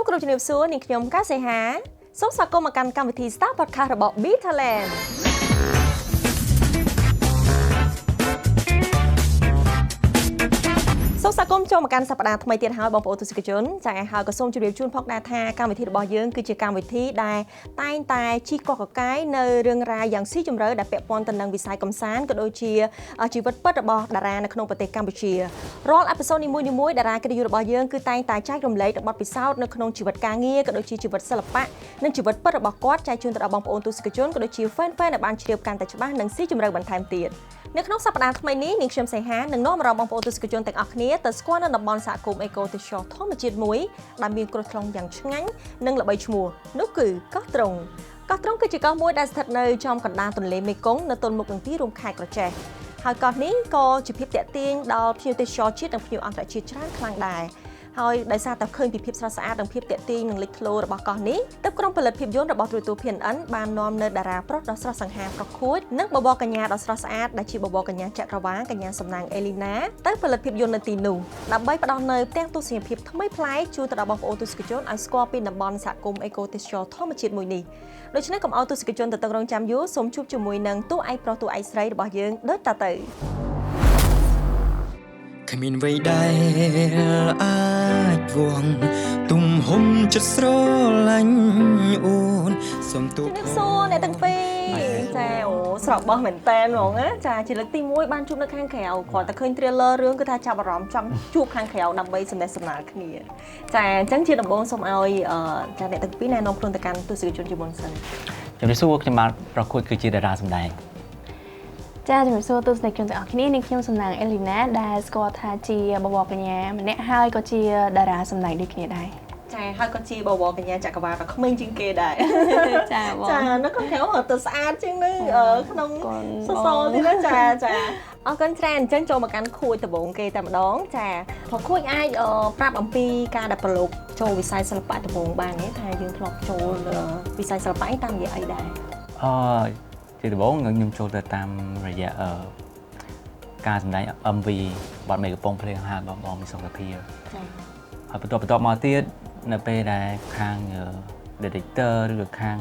សូមគោរពជំរាបសួរនាងខ្ញុំកៅសីហាសូមស្វាគមន៍មកកាន់កម្មវិធី Star Podcast របស់ B Talent សូមស្វាគមន៍ចូលមកកាន់សប្តាហ៍ថ្មីទៀតហើយបងប្អូនទស្សនិកជនចាហើយក៏សូមជម្រាបជូនផងដែរថាកម្មវិធីរបស់យើងគឺជាកម្មវិធីដែលតែងតែជីកកកកាយនៅរឿងរ៉ាវយ៉ាងស៊ីជម្រៅដែលពាក់ព័ន្ធទៅនឹងវិស័យកម្សាន្តក៏ដូចជាជីវិតពិតរបស់តារានៅក្នុងប្រទេសកម្ពុជារាល់ episode នីមួយៗតារាកិត្តិយសរបស់យើងគឺតែងតែចែករំលែកបទពិសោធន៍នៅក្នុងជីវិតការងារក៏ដូចជាជីវិតសិល្បៈនិងជីវិតពិតរបស់គាត់ចែកជូនទៅដល់បងប្អូនទស្សនិកជនក៏ដូចជា fan fan ឲ្យបានជ្រាបកាន់តែច្បាស់និងស៊ីជម្រៅបន្ថែមទៀតនៅក្នុងសប្តាហ៍ថ្មីនេះនាងខ្ញុំសីហានឹងនាំអារម្មណ៍បងប្អូនទស្សនិកជនទាំងអស់គ្នាទៅស្គាល់នៅតំបន់សហគមន៍អេកូទេសចរធម្មជាតិមួយដែលមានគ្រោះថ្លុងយ៉ាងឆ្ងាញ់និងល្បីឈ្មោះនោះគឺកោះត្រង់កោះត្រង់គឺជាកោះមួយដែលស្ថិតនៅចំកណ្ដាលទន្លេមេគង្គនៅទល់មុខនឹងទីរួមខេត្តក្រចេះហើយកោះនេះក៏ជាភាពទាក់ទាញដល់ភ្ញៀវទេសចរជាតិនិងភ្ញៀវអន្តរជាតិច្រើនខ្លាំងដែរហើយដោយសារតែឃើញពីភាពស្រស់ស្អាតនិងភាពទាក់ទាញនិងលេចធ្លោរបស់កោះនេះទើបក្រុមផលិតភាពយន្តរបស់ទូរទស្សន៍ PNN បាននាំនៅតារាប្រុសដ៏ស្រស់សង្ហាប្រុសខួចនិងបបរកញ្ញាដ៏ស្រស់ស្អាតដែលជាបបរកញ្ញាចក្រវាកញ្ញាសំណាងអេលីណាទៅផលិតភាពយន្តនៅទីនោះដើម្បីផ្ដល់នៅផ្ទាំងទស្សនីយភាពថ្មីប្លែកជូនទៅដល់បងប្អូនទស្សនិកជនឲ្យស្គាល់ពីតំបន់សហគមន៍អេកូទេសចរធម្មជាតិមួយនេះដូច្នេះកុំឲ្យទស្សនិកជនទៅរងចាំយូរសូមជួបជាមួយនឹងតួឯកប្រុសតួឯកស្រីរបស់យើងដូចតទៅគ្មានអ្វីដែលអាចវងទំហំចិត្តស្រឡាញ់អូនសូមទូជំរាបសួរអ្នកទាំងពីរចាអូស្រស់បោះមែនតើហ្មងណាចាជាលើកទី1បានជួបនៅខាងក្រៅគ្រាន់តែឃើញ trailer រឿងគឺថាចាប់អារម្មណ៍ចង់ជួបខាងក្រៅដើម្បីសំណេះសំណាលគ្នាចាអញ្ចឹងជាដំបូងសូមឲ្យចាអ្នកទាំងពីរណែនាំខ្លួនទៅកាន់ទស្សនិកជនជាមុនសិនជំរាបសួរខ្ញុំបាទប្រកួតគឺជាតារាសម្ដែងចាជំរាបសួរទស្សនិកជនទាំងអស់គ្នានាងខ្ញុំសំណាងអេលីណាដែលស្គាល់ថាជាបវរកញ្ញាម្នាក់ហើយក៏ជាតារាសម្ដែងដូចគ្នាដែរចាហើយក៏ជាបវរកញ្ញាចក្រវាលក៏ក្មេងជាងគេដែរចាបងចានៅក្នុងក្រៅទៅស្អាតជាងនៅក្នុងសសរទៀតណាចាចាអរគុណច្រើនអញ្ចឹងចូលមកកាន់ខួចដំបូងគេតែម្ដងចាព្រោះខួចអាចប្រាប់អំពីការដែលប្រឡូកចូលវិស័យសិល្បៈដំបូងបានទេថាយើងធ្លាប់ចូលវិស័យសិល្បៈតាមរយៈអីដែរជាដំបូងខ្ញុំចូលទៅតាមរយៈការសម្ដែង MV បទមេកំពង់ភ្លេងហាលបងមីសុខភាចាហើយបន្ទាប់មកទៀតនៅពេលដែលខាង director ឬក៏ខាង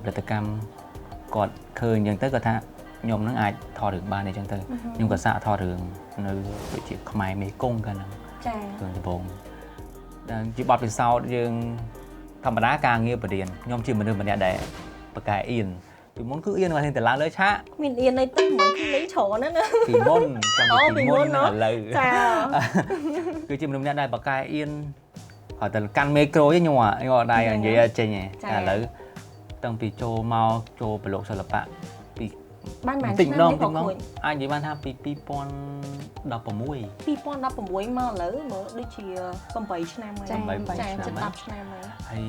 ផលិតកម្មគាត់ឃើញអញ្ចឹងទៅគាត់ថាខ្ញុំនឹងអាចថតរឿងបានអញ្ចឹងទៅខ្ញុំក៏សាកថតរឿងនៅដូចជាខ្មែរមេគង្គកាលហ្នឹងចារឿងដំបូងដែលជាបទពិសោធន៍យើងធម្មតាការងារបរៀនខ្ញុំជាមនុស្សម្នាក់ដែលបកែអៀនពីមុនគឺអៀនគាត់តែឡើងលើឆាកមានអៀនអីទៅមិនឃើញលេងច្រើនណាស់ណាពីមុនចាំពីមុនឥឡូវចាគឺជាមនុស្សម្នាក់ដែលបកែអៀនគាត់តែកាន់មេក្រូទេខ្ញុំអត់ដែរនិយាយអត់ចេញទេតែឥឡូវតាំងពីចូលមកចូលប្រឡូកសិល្បៈពីបានប៉ុន្មានឆ្នាំនេះបងអាចនិយាយបានថាពី2016 2016មកឥឡូវមើលដូចជា8ឆ្នាំហើយចាជិត10ឆ្នាំហើយហើយ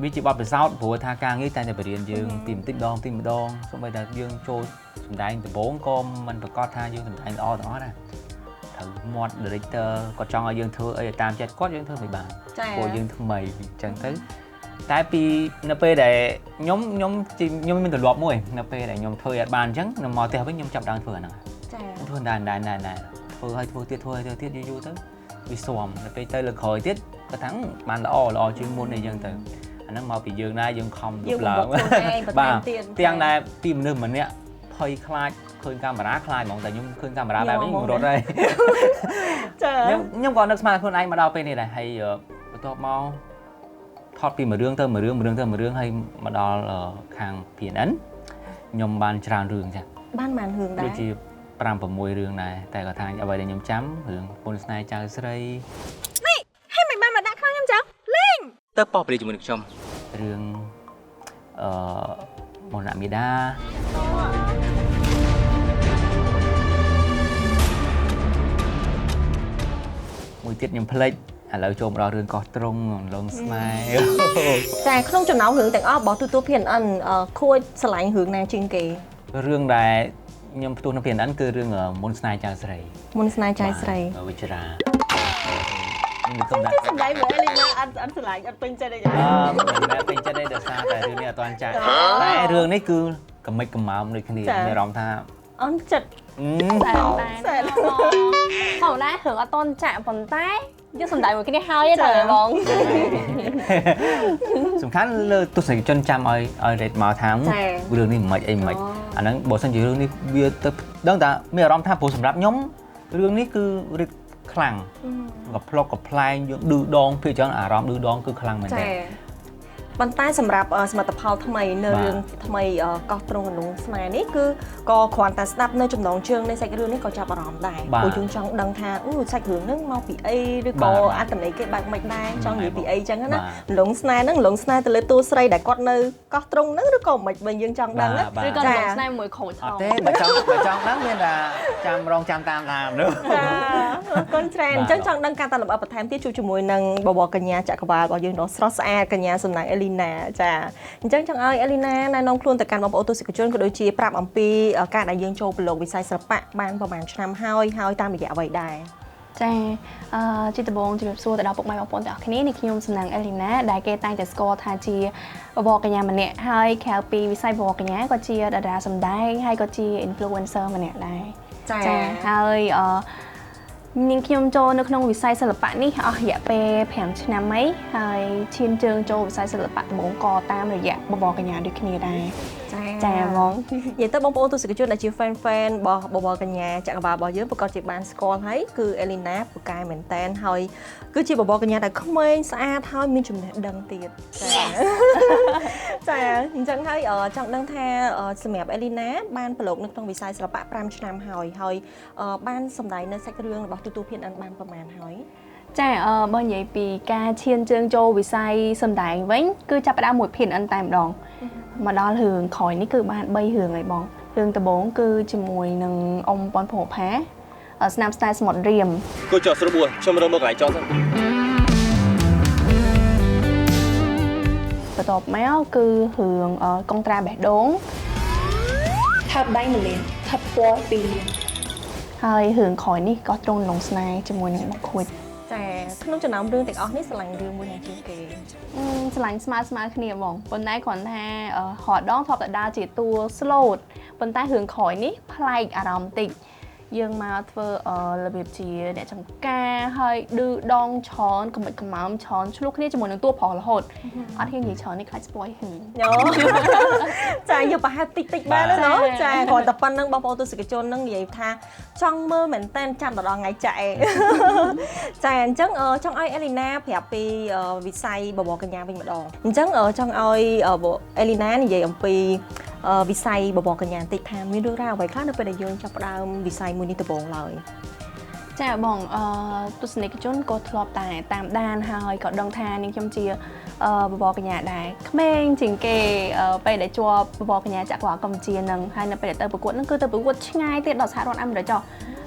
វាជាបទពិសោធន៍ព្រោះថាការងារតែបរៀនយើងពីបន្តិចម្ដងពីម្ដងសូម្បីតែយើងចូលសម្ដែងដំបូងក៏មិនប្រកាសថាយើងសម្ដែងល្អទាំងអស់ដែរត្រូវមាត់ director គាត់ចង់ឲ្យយើងធ្វើអីតាមចិត្តគាត់យើងធ្វើមិនបានព្រោះយើងថ្មីអញ្ចឹងទៅតែពីនៅពេលដែលខ្ញុំមានទម្លាប់មួយនៅពេលដែលខ្ញុំធ្វើអត់បានអញ្ចឹងខ្ញុំមកផ្ទះវិញខ្ញុំចាប់ដើមធ្វើអាហ្នឹងចាធ្វើដែរធ្វើឲ្យធ្វើទៀតធ្វើឲ្យធ្វើទៀតយូរៗទៅវាស៊ាំដល់ពេលទៅលើក្រោយទៀតគាត់ថាបានល្អល្អជាងមុនអីចឹងទៅអាហ្នឹងមកពីយើងដែរយើងខំទៅឡើងបាទទាំងដែលពីមនុស្សម្នាក់ភ័យខ្លាចឃើញកាមេរ៉ាខ្លាចហ្មងតែខ្ញុំឃើញកាមេរ៉ាបែបនេះខ្ញុំរត់ហើយចាខ្ញុំក៏នឹកស្មានខ្លួនឯងមកដល់ពេលនេះដែរហើយបន្ទាប់មកថតពីមួយរឿងទៅមួយរឿងមួយរឿងទៅមួយរឿងហើយមកដល់ខាង PNN ខ្ញុំបានច្រើនរឿងចាបានប៉ុន្មានរឿងដែរដូចជា5 6រឿងដែរតែគាត់ថាអ្វីដែលខ្ញុំចាំរឿងពុនស្នេហ៍ចៅស្រីនេះហើយមិនបានមកដាក់ខ្លាំងខ្ញុំចឹងលេងទៅប៉ោះព្រាជាមួយនឹងខ្ញុំរឿងមរណៈមេដាមួយទៀតខ្ញុំភ្លេចឥឡូវចូលមកដល់រឿងកោះត្រង់លងស្នេហ៍ចាក្នុងចំណោមរឿងទាំងអស់របស់ទូទួល PNN ខួចស្រឡាញ់រឿងណាជាងគេរឿងដែលខ្ញុំផ្ទុះនៅ PNN គឺរឿងមុនស្នេហ៍ចៅស្រីមុនស្នេហ៍ចៅស្រីវិជ្រាខ្ញុំសម្ដែងមើលអេលីណាអត់ស្រឡាញ់អត់ពេញចិត្តអីចឹងមិនមែនពេញចិត្តទេដោយសារតែរឿងនេះអត់ទាន់ចាក់តែរឿងនេះគឺកមិចកំើមដូចគ្នាមានអារម្មណ៍ថាអន់ចិត្ត សែនដែរធម្មតារឿងអត់ទាន់ចាក់ប៉ុន្តែ យើងសំដែងមួយគ្នាហើយតើបង សំខាន់លើទស្សនិកជនចាំឲ្យឲ្យរេតមកថារឿងនេះមិនអីមិនអាហ្នឹងបើសិនជារឿងនេះវាទៅដឹងតែមានអារម្មណ៍ថាព្រោះសម្រាប់ខ្ញុំរឿងនេះគឺរឹតខ្លាំងកប្លុកកប្លែងយើងឌឺដងភាគច្រើនអារម្មណ៍ឌឺដងគឺខ្លាំងមែនទេ ប៉ុន្តែសម្រាប់សមិទ្ធផលថ្មីនៅរឿងថ្មីកោះទ្រង់អនុស្នេហ៍នេះគឺក៏គ្រាន់តែស្ដាប់នៅចំណងជើងនៃសាច់រឿងនេះក៏ចាប់អារម្មណ៍ដែរព្រោះយើងចង់ដឹងថាអូសាច់រឿងហ្នឹងមកពីអីឬក៏អត្ថន័យគេបែបម៉េចដែរចង់និយាយពីអីចឹងណាលងស្នេហ៍ហ្នឹងលងស្នេហ៍ទៅលើតួស្រីដែលគាត់នៅកោះទ្រង់ហ្នឹងឬក៏មិនវិញយើងចង់ដឹង ឬក៏លងស្នេហ៍មួយក្រូចថង អត់ទេបើចង់បើចង់ដឹងមានតែចាំរងចាំតាមតាមនោះ ចាអរគុណច្រើនអញ្ចឹងចង់ដឹងការតាលម្អិតបន្ថែមទៀតជួបជាមួយនឹងបវរកញ្ញាចក្រវាលរបស់យើងដ៏ស្រស់ស្អាតកញ្ញាសំណាងអេលីណាចាអញ្ចឹងចង់ឲ្យអេលីណាណែនាំខ្លួនទៅកាន់បងប្អូនទស្សនិកជនក៏ដូចជាប្រាប់អំពីការដែលយើងចូលប្រឡូកវិស័យសិល្បៈបានប្រហែលឆ្នាំហើយហើយតាមរយៈអ្វីដែរ ចាជាដំបូងជំរាបសួរទៅដល់ពុកម៉ែបងប្អូនទាំងអស់គ្នានេះខ្ញុំសំណាងអេលីណាដែលគេតែងតែស្គាល់ថាជាបវរកញ្ញាម្នាក់ហើយក្រៅពីវិស័យបវរកញ្ញាក៏ជាតារាសម្ដែងហើយក៏ជា influencer ម្នាក់ដែរ ចា ហើយនាងខ្ញុំចូលនៅក្នុងវិស័យសិល្បៈនេះអស់រយៈពេល5ឆ្នាំហើយហើយឈានជើងចូលវិស័យសិល្បៈដំបូងក៏តាមរយៈបវរកញ្ញាដូចគ្នាដែរ ចាហ្មងនិយាយទៅបងប្អូនទស្សនិកជនដែលជា fan fan របស់បវរកញ្ញាចក្រវាលរបស់យើងប្រកាសជាបានស្គាល់ហើយគឺអេលីណាពូកែមែនតែនហើយគឺជាបវរកញ្ញាដែលក្មេងស្អាតហើយមានចំណេះដឹងទៀតចាចាអញ្ចឹងហើយចង់ដឹងថាសម្រាប់អេលីណាបានប្រឡូកនៅក្នុងវិស័យសិល្បៈ5ឆ្នាំហើយហើយបានសម្ដែងនៅសាច់រឿងរបស់ទូទូ PNN បានប្រហែលហើយ ចាបើនិយាយពីការឈានជើងចូលវិស័យសម្ដែងវិញគឺចាប់ផ្ដើមមួយ PNN តែម្ដងមកដល់រឿងក្រោយនេះគឺបាន3រឿងហើយបងរឿងដំបូងគឺជាមួយនឹងអ៊ំប៉ុនភោផាស្នាមស្នេហ៍សមុទ្ររៀម គួរចោះស្រួលខ្ញុំរើមើលកន្លែងចោលសិន បន្ទាប់មកគឺរឿងកុងត្រាបេះដូង ថើបដៃ1លានថើបពណ៌2លាន ហើយរឿងក្រោយនេះក៏ទ្រង់លងស្នេហ៍ជាមួយនឹងមកខួច ចាក្នុងចំណោមរឿងទាំងអស់នេះស្រឡាញ់រឿងមួយណាជាងគេ ស្រឡាញ់ស្មើស្មើគ្នាហ្មងប៉ុន្តែគ្រាន់ថារដងធ្លាប់តែដើរជាតួ slot ប៉ុន្តែរឿងក្រោយនេះប្លែកអារម្មណ៍តិចយើងមកធ្វើរបៀបជាអ្នកចំការហើយឌឺដងច្រើនកំិចកំើមច្រើនឆ្លោះគ្នាជាមួយនឹងតួប្រុសរហូតអត់ហ៊ាននិយាយច្រើននេះខ្លាច spoil រឿង ចាយកប្រហែលតិចតិចបានណាចាគ្រាន់តែប៉ុណ្្នឹងបងប្អូនទស្សនិកជននឹងនិយាយថាចង់មើលមែនតើចាំដល់ថ្ងៃចាក់ឯងចាអញ្ចឹងចង់ឲ្យអេលីណាប្រាប់ពីវិស័យបវរកញ្ញាវិញម្ដងអញ្ចឹងចង់ឲ្យអេលីណានិយាយអំពីវិស័យបវរកញ្ញាបន្តិចថាមានរឿងរ៉ាវអ្វីខ្លះនៅពេលដែលយើងចាប់ផ្ដើមវិស័យមួយនេះដំបូងឡើយ ចាបងទស្សនិកជនក៏ធ្លាប់តែតាមដានហើយក៏ដឹងថានាងខ្ញុំជាបវរកញ្ញាដែរក្មេងជាងគេពេលដែលជាប់បវរកញ្ញាចក្រវាលកម្ពុជានឹងហើយនៅពេលដែលទៅប្រកួតនឹងគឺទៅប្រកួតឆ្ងាយទៀតដល់សហរដ្ឋអាមេរិកចុះ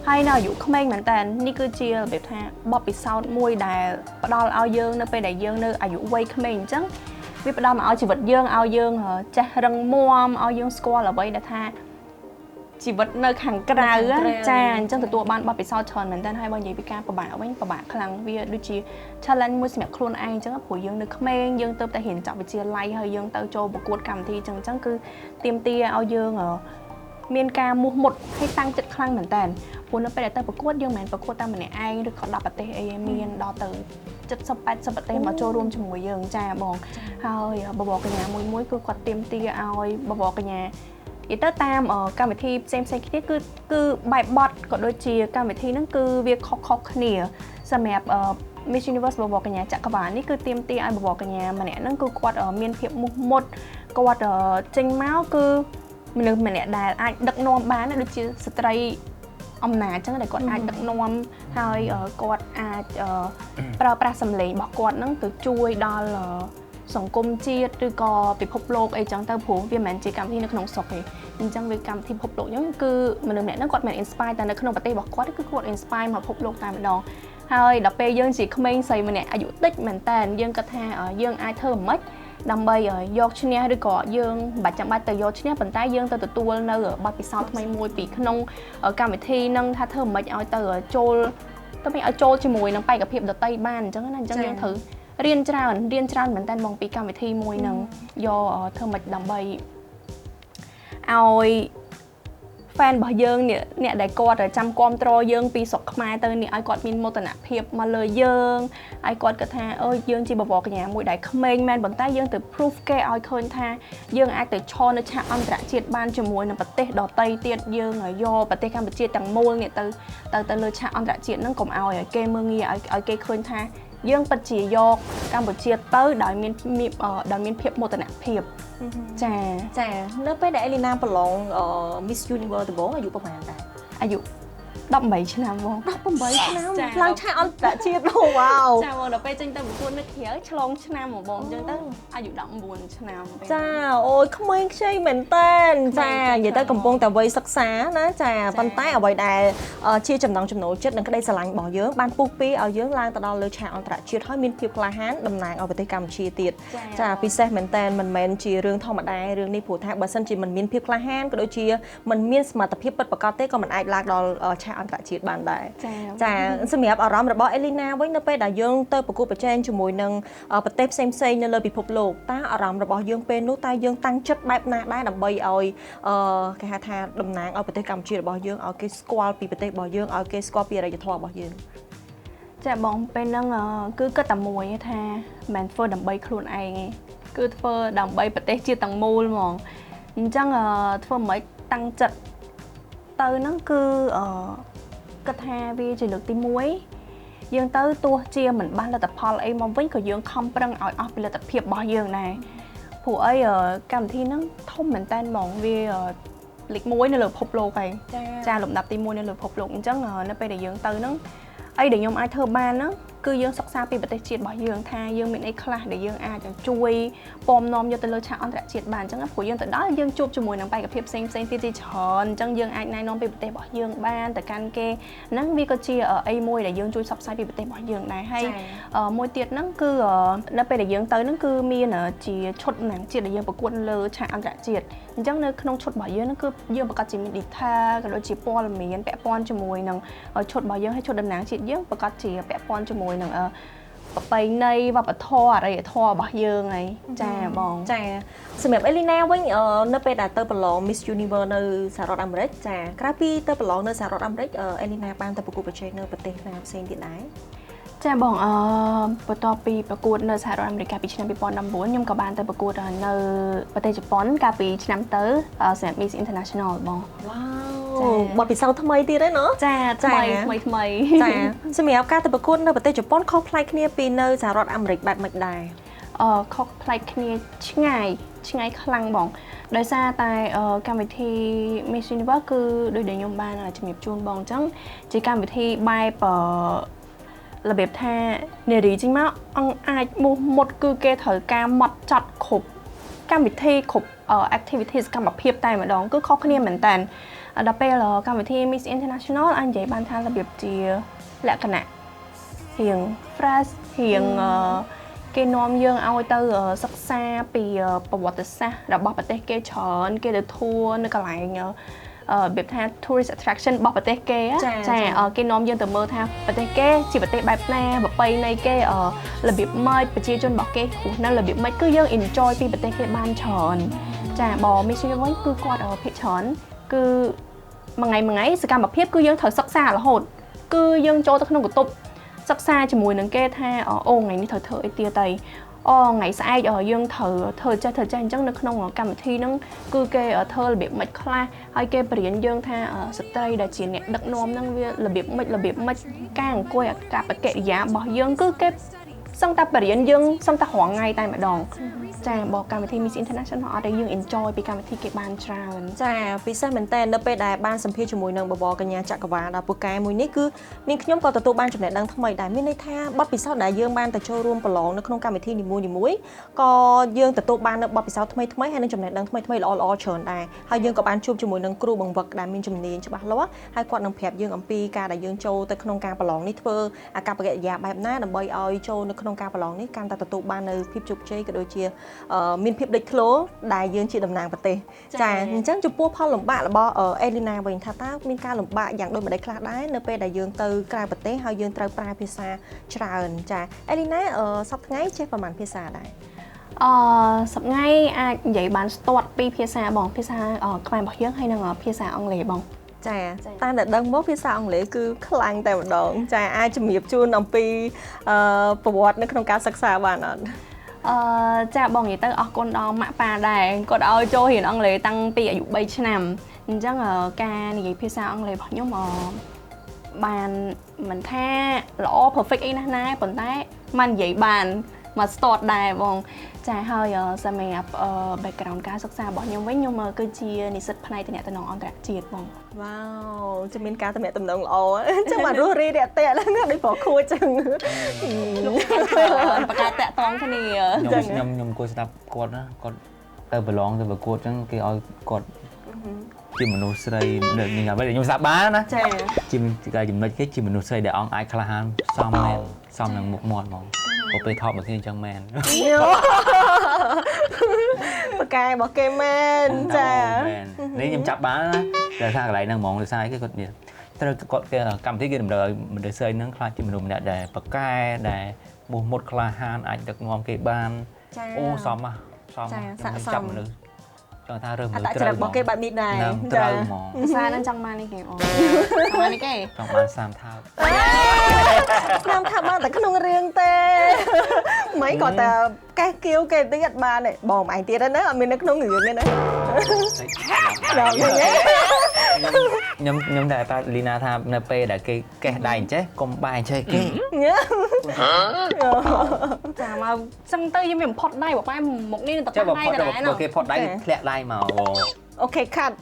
ហើយនៅអាយុក្មេងមែនតើនេះគឺជារបៀបថាបទពិសោធន៍មួយដែលផ្ដល់ឲ្យយើងនៅពេលដែលយើងនៅអាយុវ័យក្មេងអញ្ចឹងវាផ្ដល់មកឲ្យជីវិតយើងឲ្យយើងចេះរឹងមាំឲ្យយើងស្គាល់អ្វីដែលថាជីវិតនៅខាងក្រៅចាអញ្ចឹងទទួលបានបទពិសោធន៍ច្រើនមែនតើហើយបើនិយាយពីការពិបាកវិញពិបាកខ្លាំងវាដូចជា challenge មួយសម្រាប់ខ្លួនឯងអញ្ចឹងព្រោះយើងនៅក្មេងយើងទៅតែរៀនចប់វិទ្យាល័យហើយយើងទៅចូលប្រកួតកម្មវិធីអញ្ចឹងគឺទាមទារឲ្យយើងមានការមោះមុតហើយតាំងចិត្តខ្លាំងមែនតើព្រោះនៅពេលដែលទៅប្រកួតយើងមិនមែនប្រកួតតែម្នាក់ឯងឬក៏10ប្រទេសអីមានដល់ទៅ70 80ប្រទេសមកចូលរួមជាមួយយើងចាបងហើយបវរកញ្ញាមួយមួយគឺគាត់ទាមទារឲ្យបវរកញ្ញានិយាយទៅតាមកម្មវិធីផ្សេងផ្សេងគ្នាគឺបែបបត់ក៏ដូចជាកម្មវិធីហ្នឹងគឺវាខុសៗគ្នាសម្រាប់ Miss Universe បវរកញ្ញាចក្រវាលនេះគឺទាមទារឲ្យបវរកញ្ញាម្នាក់ហ្នឹងគឺគាត់មានភាពមោះមុតគាត់ចេញមកគឺមនុស្សម្នាក់ដែលអាចដឹកនាំបានដូចជាស្ត្រីអំណាចអញ្ចឹងដែលគាត់អាចដឹកនាំហើយគាត់អាចប្រើប្រាស់សម្លេងរបស់គាត់ហ្នឹងទៅជួយដល់សង្គមជាតិឬក៏ពិភពលោកអីចឹងទៅព្រោះវាមិនមែនជាកម្មវិធីនៅក្នុងស្រុកទេអញ្ចឹងវាកម្មវិធីពិភពលោកអញ្ចឹងគឺមនុស្សម្នាក់ហ្នឹងគាត់មិន inspire តែនៅក្នុងប្រទេសរបស់គាត់គឺគាត់ inspire មកពិភពលោកតែម្ដងហើយដល់ពេលយើងជាក្មេងស្រីម្នាក់អាយុតិចមែនតើយើងគិតថាយើងអាចធ្វើមិនម៉េចដើម្បីយកឈ្នះឬក៏យើងមិនបាច់ចាំបាច់ទៅយកឈ្នះប៉ុន្តែយើងទៅទទួលនៅបទពិសោធន៍ថ្មីមួយពីក្នុងកម្មវិធីនឹងថាធ្វើមិនម៉េចឲ្យទៅចូលទៅមិនឲ្យចូលជាមួយនឹងបេក្ខភាពដទៃបានអញ្ចឹងណាអញ្ចឹងយើងត្រូវរៀនច្រើនរៀនច្រើនមែនតើហ្មងពីកម្មវិធីមួយនឹងយកធ្វើមិនដើម្បីឲ្យ fan របស់យើងនេះអ្នកដែលគាត់ចាំគាំទ្រយើងពីស្រុកខ្មែរទៅនេះឲ្យគាត់មានមោទនភាពមកលើយើងឲ្យគាត់គិតថាអើយយើងជាបវរកញ្ញាមួយដែលក្មេងមែនប៉ុន្តែយើងទៅ proof គេឲ្យឃើញថាយើងអាចទៅឈរនៅឆាកអន្តរជាតិបានជាមួយនឹងប្រទេសដទៃទៀតយើងយកប្រទេសកម្ពុជាទាំងមូលនេះទៅទៅទៅលើឆាកអន្តរជាតិហ្នឹងកុំឲ្យគេមើលងាយឲ្យគេឃើញថាយើងពិតជាយកកម្ពុជាទៅដោយមានដោយមានភាពមោទនភាពចា ចានៅពេលដែលអេលីណាប្រឡង Miss Universe ដំបូងអាយុប្រហែលដែរ អាយុ18ឆ្នាំបង 18ឆ្នាំឡើងឆាកអន្តរជាតិអូវ៉ាវ ចាបងដល់ពេលចេញទៅប្រកួតនៅក្រៅឆ្លងឆ្នាំហ្មងបងអញ្ចឹងទៅអាយុ19ឆ្នាំ ចាអូយក្មេងខ្ចីមែនតើចានិយាយទៅកំពុងតែវ័យសិក្សាណាចាប៉ុន្តែអ្វីដែលជាចំណង់ចំណូលចិត្តនិងក្តីស្រឡាញ់របស់យើងបានពុះពីឲ្យយើងឡើងទៅដល់លើឆាកអន្តរជាតិហើយមានភាពក្លាហានតំណាងឲ្យប្រទេសកម្ពុជាទៀតចាពិសេសមែនតើមិនមែនជារឿងធម្មតារឿងនេះព្រោះថាបើសិនជាមិនមានភាពក្លាហានក៏ដូចជាមិនមានសមត្ថភាពពិតប្រាកដទេក៏មិនអាចឡើងដល់ឆាកអន្តរជាតិបានដែរចាសម្រាប់អារម្មណ៍របស់អេលីណាវិញនៅពេលដែលយើងទៅប្រកួតប្រជែងជាមួយនឹងប្រទេសផ្សេងផ្សេងនៅលើពិភពលោកតើអារម្មណ៍របស់យើងពេលនោះតើយើងតាំងចិត្តបែបណាដែរដើម្បីឲ្យគេហៅថាតំណាងឲ្យប្រទេសកម្ពុជារបស់យើងឲ្យគេស្គាល់ពីប្រទេសរបស់យើងឲ្យគេស្គាល់ពីអរិយធម៌របស់យើង ចាបងពេលហ្នឹងគឺគិតតែមួយថាមិនមែនធ្វើដើម្បីខ្លួនឯងទេគឺធ្វើដើម្បីប្រទេសជាតិទាំងមូលហ្មងអញ្ចឹងធ្វើមិនតាំងចិត្តទៅហ្នឹងគឺគិតថាវាជាលើកទី1យើងទៅទោះជាមិនបានលទ្ធផលអីមកវិញក៏យើងខំប្រឹងឲ្យអស់ពីលទ្ធភាពរបស់យើងដែរព្រោះអីកម្មវិធីហ្នឹងធំមែនតើហ្មងវាលេខ1នៅលើពិភពលោកហើយចាលំដាប់ទី1នៅលើពិភពលោកអញ្ចឹងនៅពេលដែលយើងទៅហ្នឹងអីដែលខ្ញុំអាចធ្វើបានហ្នឹងគឺយើងសិក្សាពីប្រទេសជាតិរបស់យើងថាយើងមានអីខ្លះដែលយើងអាចជួយពំនាំយកទៅលើឆាកអន្តរជាតិបានអញ្ចឹងព្រោះយើងទៅដល់យើងជួបជាមួយនឹងបេក្ខភាពផ្សេងផ្សេងទៀតជាច្រើនអញ្ចឹងយើងអាចណែនាំពីប្រទេសរបស់យើងបានទៅកាន់គេហ្នឹងវាក៏ជាអីមួយដែលយើងជួយផ្សព្វផ្សាយពីប្រទេសរបស់យើងដែរហើយមួយទៀតហ្នឹងគឺនៅពេលដែលយើងទៅហ្នឹងគឺមានជាឈុតតំណាងជាតិដែលយើងប្រកួតលើឆាកអន្តរជាតិអញ្ចឹងនៅក្នុងឈុតរបស់យើងហ្នឹងគឺយើងប្រកាសជាមាន detail ក៏ដូចជាព័ត៌មានពាក់ព័ន្ធជាមួយនឹងឈុតរបស់យើងហើយឈុតតំណាងជាតិយើងប្រកាសជាពាក់ព័ន្ធជាមួយនឹងប្រពៃណីវប្បធម៌អរិយធម៌របស់យើងហើយចាបង ចាសម្រាប់អេលីណាវិញនៅពេលដែលទៅប្រឡង Miss Universe នៅសហរដ្ឋអាមេរិកចាក្រៅពីទៅប្រឡងនៅសហរដ្ឋអាមេរិកអេលីណាបានទៅប្រកួតប្រជែងនៅប្រទេសណាផ្សេងទៀតដែរ ចាបងបន្ទាប់ពីប្រកួតនៅសហរដ្ឋអាមេរិកកាលពីឆ្នាំ2019ខ្ញុំក៏បានទៅប្រកួតនៅប្រទេសជប៉ុនកាលពីឆ្នាំទៅសម្រាប់ Miss International បង វ៉ាវបទពិសោធន៍ថ្មីទៀតហើយណោះ ចាថ្មីថ្មីថ្មី ចាសម្រាប់ការទៅប្រកួតនៅប្រទេសជប៉ុនខុសប្លែកគ្នាពីនៅសហរដ្ឋអាមេរិកបែបម៉េចដែរ ខុសប្លែកគ្នាឆ្ងាយឆ្ងាយខ្លាំងបងដោយសារតែកម្មវិធី Miss Universe គឺដូចដែលខ្ញុំបានជំរាបជូនបងអញ្ចឹងជាកម្មវិធីបែបរបៀបថានារីចេញមកអង្គអាចមោះមុតគឺគេត្រូវការម៉ត់ចត់គ្រប់កម្មវិធីគ្រប់ activity សកម្មភាពតែម្ដងគឺខុសគ្នាមែនតើដល់ពេលកម្មវិធី Miss International អាចនិយាយបានថារបៀបជាលក្ខណៈរៀង fresh រៀងគេនាំយើងឲ្យទៅសិក្សាពីប្រវត្តិសាស្ត្ររបស់ប្រទេសគេច្រើនគេទៅ tour នៅកន្លែងរបៀបថា tourist attraction របស់ប្រទេសគេចាគេនាំយើងទៅមើលថាប្រទេសគេជាប្រទេសបែបណាប្រពៃណីគេរបៀបម៉េចប្រជាជនរបស់គេរស់នៅរបៀបម៉េចគឺយើង enjoy ពីប្រទេសគេបានច្រើនចាបើ Miss Universe វិញគឺគាត់ភាគច្រើនគឺមួយថ្ងៃមួយថ្ងៃសកម្មភាពគឺយើងត្រូវសិក្សារហូតគឺយើងចូលទៅក្នុងបន្ទប់សិក្សាជាមួយនឹងគេថាអូថ្ងៃនេះត្រូវធ្វើអីទៀតទៅអូថ្ងៃស្អែកយើងត្រូវធ្វើចេះធ្វើចេះអញ្ចឹងនៅក្នុងកម្មវិធីហ្នឹងគឺគេធ្វើរបៀបម៉េចខ្លះហើយគេបរៀនយើងថាស្ត្រីដែលជាអ្នកដឹកនាំហ្នឹងវារបៀបម៉េចរបៀបម៉េចការអង្គុយអាកប្បកិរិយារបស់យើងគឺគេសឹងតែបរៀនយើងសឹងតែរាល់ថ្ងៃតែម្ដងចាបើកម្មវិធី Miss International អត់ឲ្យយើង enjoy ពីកម្មវិធីគេបានច្រើន ចាពិសេសមែនតើនៅពេលដែលបានសម្ភាសជាមួយនឹងបបរកញ្ញាចក្រវាលដល់ពូកែមួយនេះគឺនាងខ្ញុំក៏ទទួលបានចំណេះដឹងថ្មីដែរមានន័យថាបទពិសោធន៍ដែលយើងបានទៅចូលរួមប្រឡងនៅក្នុងកម្មវិធីនីមួយៗក៏យើងទទួលបាននៅបទពិសោធន៍ថ្មីថ្មីហើយនឹងចំណេះដឹងថ្មីថ្មីល្អល្អច្រើនដែរហើយយើងក៏បានជួបជាមួយនឹងគ្រូបង្វឹកដែលមានជំនាញច្បាស់លាស់ហើយគាត់នឹងប្រាប់យើងអំពីការដែលយើងចូលទៅក្នុងការប្រឡងនេះធ្វើអាកប្បកិរិយាបែបណាដើម្បីឲ្យចូលនៅក្នុងការប្រឡងនេះកាន់តែទទួលបាននៅភាពជោគជ័យក៏ដូចជាមានភាពលេចធ្លោដែលយើងជាតំណាងប្រទេសចាអញ្ចឹងចំពោះផលលំបាករបស់អេលីណាវិញថាតើមានការលំបាកយ៉ាងដូចម្តេចខ្លះដែរនៅពេលដែលយើងទៅក្រៅប្រទេសហើយយើងត្រូវប្រើភាសាច្រើនចាអេលីណាសប្តាហ៍ថ្ងៃចេះប្រហែលភាសាដែរ សប្ងៃអាចនិយាយបានស្ទាត់ពីរភាសាបងភាសាខ្មែររបស់យើងហើយនិងភាសាអង់គ្លេសបងចាតាមតែដឹងមកភាសាអង់គ្លេសគឺខ្លាំងតែម្ដងចាអាចជំរាបជូនអំពីប្រវត្តិនៅក្នុងការសិក្សាបានអត់ចាបងនិយាយទៅអរគុណដល់ម៉ាក់ប៉ាដែរគាត់ឲ្យចូលរៀនអង់គ្លេសតាំងពីអាយុ3ឆ្នាំអញ្ចឹងការនិយាយភាសាអង់គ្លេសរបស់ខ្ញុំបានមិនថាល្អ perfect អីណាស់ណាប៉ុន្តែមិននិយាយបានមកស្ទាត់ដែរបងចាហើយសម្រាប់ background ការសិក្សារបស់ខ្ញុំវិញខ្ញុំគឺជានិស្សិតផ្នែកទំនាក់ទំនងអន្តរជាតិបងវ៉ាវจะមានការទំនាក់ទំនងល្អអញ្ចឹងបានរស់រាយរាក់ទាក់ឡើងដូចប្រខួចចឹងបកតាក់តងគ្នាខ្ញុំគួរស្ដាប់គាត់ណាគាត់ទៅប្រឡងទៅប្រកួតចឹងគេឲ្យគាត់ជាមនុស្សស្រីនេះអ្វីដែលខ្ញុំស្ដាប់បានណាចាជាចំណុចគេជាមនុស្សស្រីដែលអង្គអាចក្លាហានសមមែនសមនឹងមុខមាត់ហ្មងពេលថតមកគ្នាអញ្ចឹងមែនបកែរបស់គេមែនចានេះខ្ញុំចាប់បានណាតែថាកន្លែងហ្នឹងហ្មងដោយសារគេគាត់ត្រូវគាត់គេកម្មវិធីគេតម្រូវឲ្យមនុស្សស្រីហ្នឹងខ្លាចជាមនុស្សម្នាក់ដែលបកែដែលមោះមុតក្លាហានអាចដឹកនាំគេបានអូសមហ៎សមចាប់មនុស្សចង់ថារើសមនុស្សត្រូវរបស់គេបែបនេះដែរត្រូវហ្មងភាសាហ្នឹងចង់បាននេះគេបងបាននេះគេចង់បាន30ថើប30ថើបបានតែក្នុងរឿងទេមិនក៏តែកេះគៀវគេតិចអត់បានទេបងឯងទៀតណាអត់មាននៅក្នុងរឿងទេណាដល់វិញខ្ញុំតែប្រាប់លីណាថានៅពេលដែលគេកេះដៃអញ្ចេះកុំបាយអញ្ចេះគេចាមកចឹងទៅយើងមានផុតដៃបបែមុខនេះនឹងតប៉ះដៃដដែលគេផុតដៃធ្លាក់ដៃមកអូខេខាត់